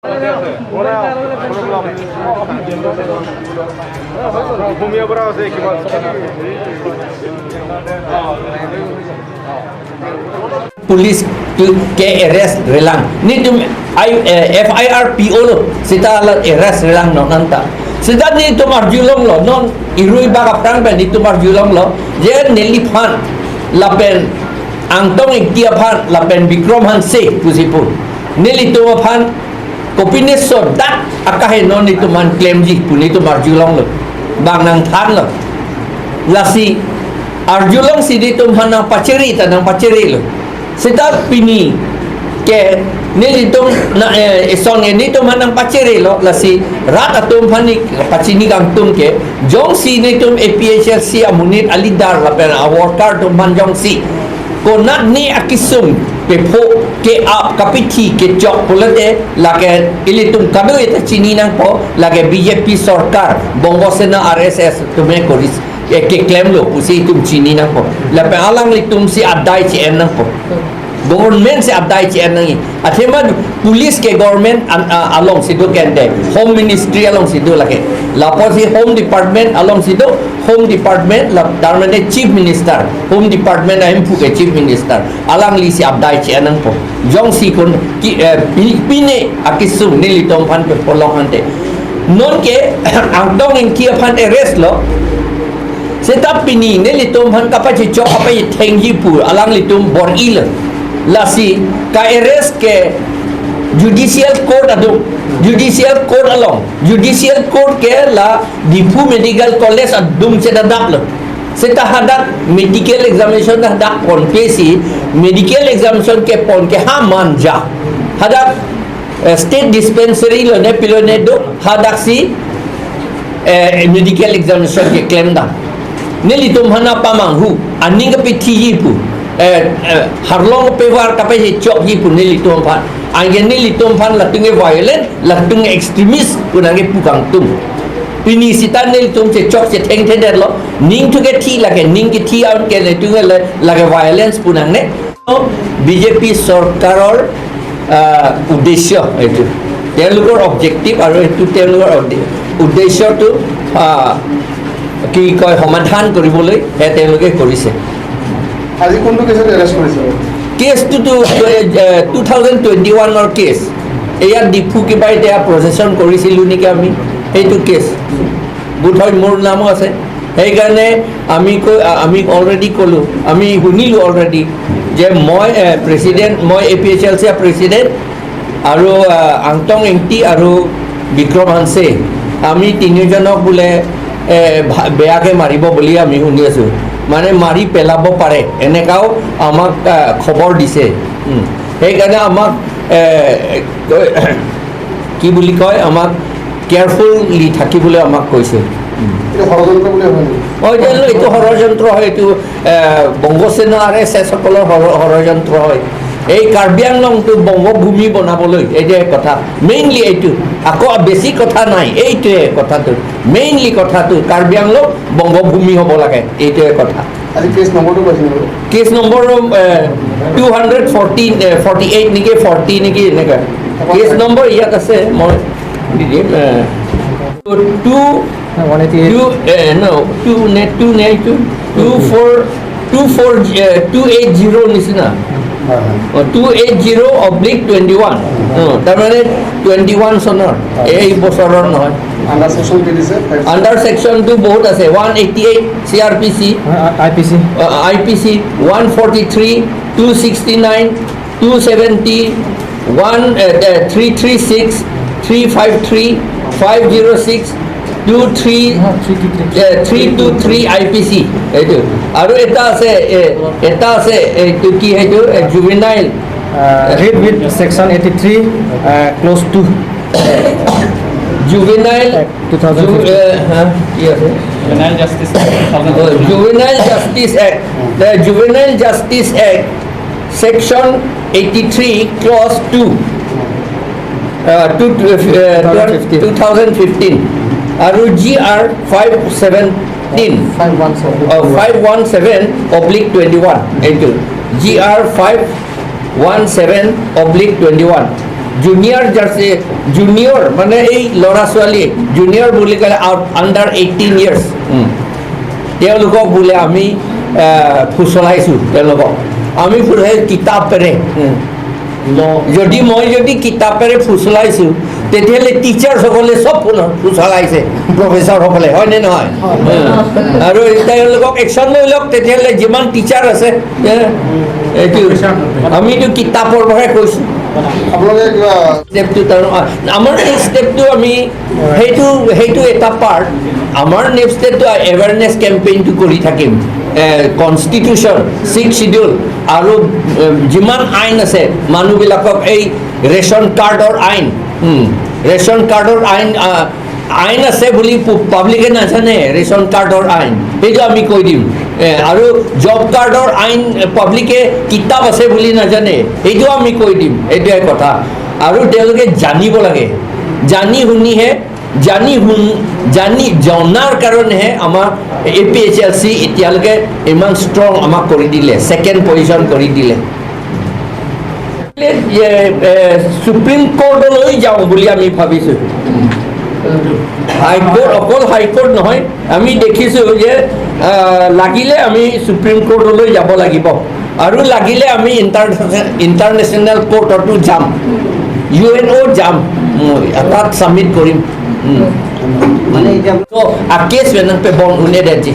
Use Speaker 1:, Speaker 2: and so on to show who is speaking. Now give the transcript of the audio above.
Speaker 1: Police ke arrest relang ni tum I FIR PO lo sita la arrest relang no nanta sita ni tum arjulong lo non irui ba ka prang ben ni tum arjulong lo je neli phan lapen angtong iktia phan lapen Bikram han se pusipu neli tum phan kopinesor dat akahe non ni tum han claim ji puni tum arjulong lo bang nang than lo lasi arjulong sidi tum han nang pacheri ta nang pacheri lo sita pini ke nili tum na son ni tum han nang pacheri lo lasi rat atum phani pachini kang tum ke jong si ni tum APHLC amunit alidar la pen a worker tum han jong si ko nat ni akisum ke pho ke ap kapithi ke chok pulate lage ilitum kadu eta chini nang po lage BJP sarkar Bongo Sena RSS tume koris ke claim lo pusi tum chini nang po la pe alang li tum si adai chi en nang po government se adai chi en nang athema police ke government along sidu kende home ministry along sidu lage la po si home department along sidu home department la dar mane chief minister home department ahim phu ke chief minister alang li si adai chi en nang po jong si kon ki pine akisum nili tom phan pe polong hante non ke angtong en kia phan arrest lo seta pini nili tom phan ka pa chi chok pa theng ji pu alang li tum bor il lasi ka arrest ke judicial court adu judicial court along judicial court ke la Diphu medical college adum se dadak lo seta hadak medical examination hadak pon ke si medical examination ke pon ke ha man ja hadak state dispensary lo ne pilo ne do hadak si medical examination ke claim da nili tum hana pamang hu aning ke pithi ji pu harlong pewar ka pe chok ji pu nili tum phan angge nili tum phan la tunge violent la tunge extremist kunange pukang tum pini sita nili tum che chok che theng the der lo ning thu ke thi lage ning ke thi out ke le tunge lage violence punang ne BJP চৰকাৰৰ উদ্দেশ্য এইটো তেওঁলোকৰ objective আৰু এইটো তেওঁলোকৰ উদ্দেশ্যটো কি কয় সমাধান কৰিবলৈ সেয়া তেওঁলোকে কৰিছে।
Speaker 2: আজি কোনটো কেছত এৰেষ্ট কৰিছে?
Speaker 1: কেছটোতো 2021ৰ কেছ। ইয়াত ডিফু কিবা এতিয়া প্ৰচেছন কৰিছিলোঁ নেকি আমি, সেইটো কেছ বোধহয় মোৰ নামো আছে। সেইকাৰণে আমি কৈ আমি অলৰেডি ক'লোঁ, আমি শুনিলোঁ অলৰেডি যে মই প্ৰেচিডেণ্ট, মই A P H L C president আৰু আংটং এংটি আৰু বিক্ৰম হানছে, আমি তিনিজনক বোলে বেয়াকৈ মাৰিব বুলি আমি শুনি আছোঁ, মানে মাৰি পেলাব পাৰে এনেকাও আমাক খবৰ দিছে। সেইকাৰণে আমাক কি বুলি কয়, আমাক কেয়াৰফুলি থাকিবলৈ আমাক কৈছে। এইটো ষড়যন্ত্ৰ হয়, এইটো বংগসেনা আৰ এছ এছসকলৰ ষড়যন্ত্ৰ হয়। এই কাৰ্বি আংলংটো বংগভূমি বনাবলৈ এইটোৱে কথা মেইনলি, এইটো আকৌ বেছি কথা নাই, এইটোৱে কথাটো মেইনলি, কথাটো কাৰ্বি আংলং বংগভূমি হ'ব লাগে, এইটোৱে কথা। কেছ নম্বৰ 248 নেকি 40 নেকি এনেকুৱা কেছ নম্বৰ ইয়াত আছে, মই দি দিম। 2 2 2 নে 2 নে 2 2 4 2 4 2 8 0 নিচিনা 280/21, তাৰমানে 21 চনৰ, এই বছৰৰ নহয়। আণ্ডাৰ ছেকশ্যনটো বহুত আছে, 188 CRPC, IPC 143, 269, 270, 1 336, 353, 506, 2 3 323 IPC এইটো। আৰু এটা আছে, এটা আছে এইটো কি, সেইটো juvenile
Speaker 3: read with section 83 clause 2
Speaker 1: juvenile কি আছে, juvenile justice act, the juvenile justice act section 83 clause 2 2015 আৰু GR 517 517/21, এইটো GR 517/21। জুনিয়ৰ জাৰ্চি, জুনিয়ৰ মানে এই ল'ৰা ছোৱালী, জুনিয়ৰ বুলি ক'লে আণ্ডাৰ 18 ইয়াৰ্ছ, তেওঁলোকক বোলে আমি ফুচলাইছোঁ। তেওঁলোকক আমি ফুচলাই কিতাপেৰে। যদি মই যদি কিতাপেৰে ফুচলাইছোঁ, তেতিয়াহ'লে টিচাৰসকলে চব ফুচলাইছে, প্ৰফেচৰসকলে, হয়নে নহয়? আৰু তেওঁলোকক একশ্যন লৈ লওক তেতিয়াহ'লে, যিমান টিচাৰ আছে। এইটো আমিতো কিতাপৰ পৰাই কৈছোঁ।
Speaker 2: আপোনালোকে কিবা
Speaker 1: ষ্টেপটো তাৰ আমাৰ নেক্সট ষ্টেপটো আমি সেইটো এটা পাৰ্ট। আমাৰ নেক্সট ষ্টেপটো এৱেৰনেছ কেম্পেইনটো কৰি থাকিম। কনষ্টিটিউশ্যন, ছিক্স চিডিউল আৰু যিমান আইন আছে, মানুহবিলাকক এই ৰেচন কাৰ্ডৰ আইন, ৰেচন কাৰ্ডৰ আইন আছে বুলি পাব্লিকে নাজানে। ৰেচন কাৰ্ডৰ আইন সেইটো আমি কৈ দিম। আৰু জব কাৰ্ডৰ আইন পাব্লিকে কিতাপ আছে বুলি নাজানে, সেইটো আমি কৈ দিম। এইটোৱে কথা। আৰু তেওঁলোকে জানিব লাগে। জানি শুনিহে, জানি শুন জানি জনাৰ কাৰণেহে আমাৰ এপিএইচএলচি এতিয়ালৈকে ইমান ষ্ট্ৰং আমাক কৰি দিলে, ছেকেণ্ড পজিশ্যন কৰি দিলে। সুপ্ৰিম কোৰ্টলৈ যাওঁ বুলি আমি ভাবিছোঁ। হাইকোৰ্ট, অকল হাইকোৰ্ট নহয়, আমি দেখিছোঁ যে লাগিলে আমি সুপ্ৰিম কোৰ্টলৈ যাব লাগিব আৰু লাগিলে আমি ইণ্টাৰনেশ্যনেল কোৰ্টতো যাম, ইউএনঅ' যাম, তাত ছাবমিট কৰিম।
Speaker 4: মানে এতিয়া
Speaker 1: তো a case pe bon une de ji.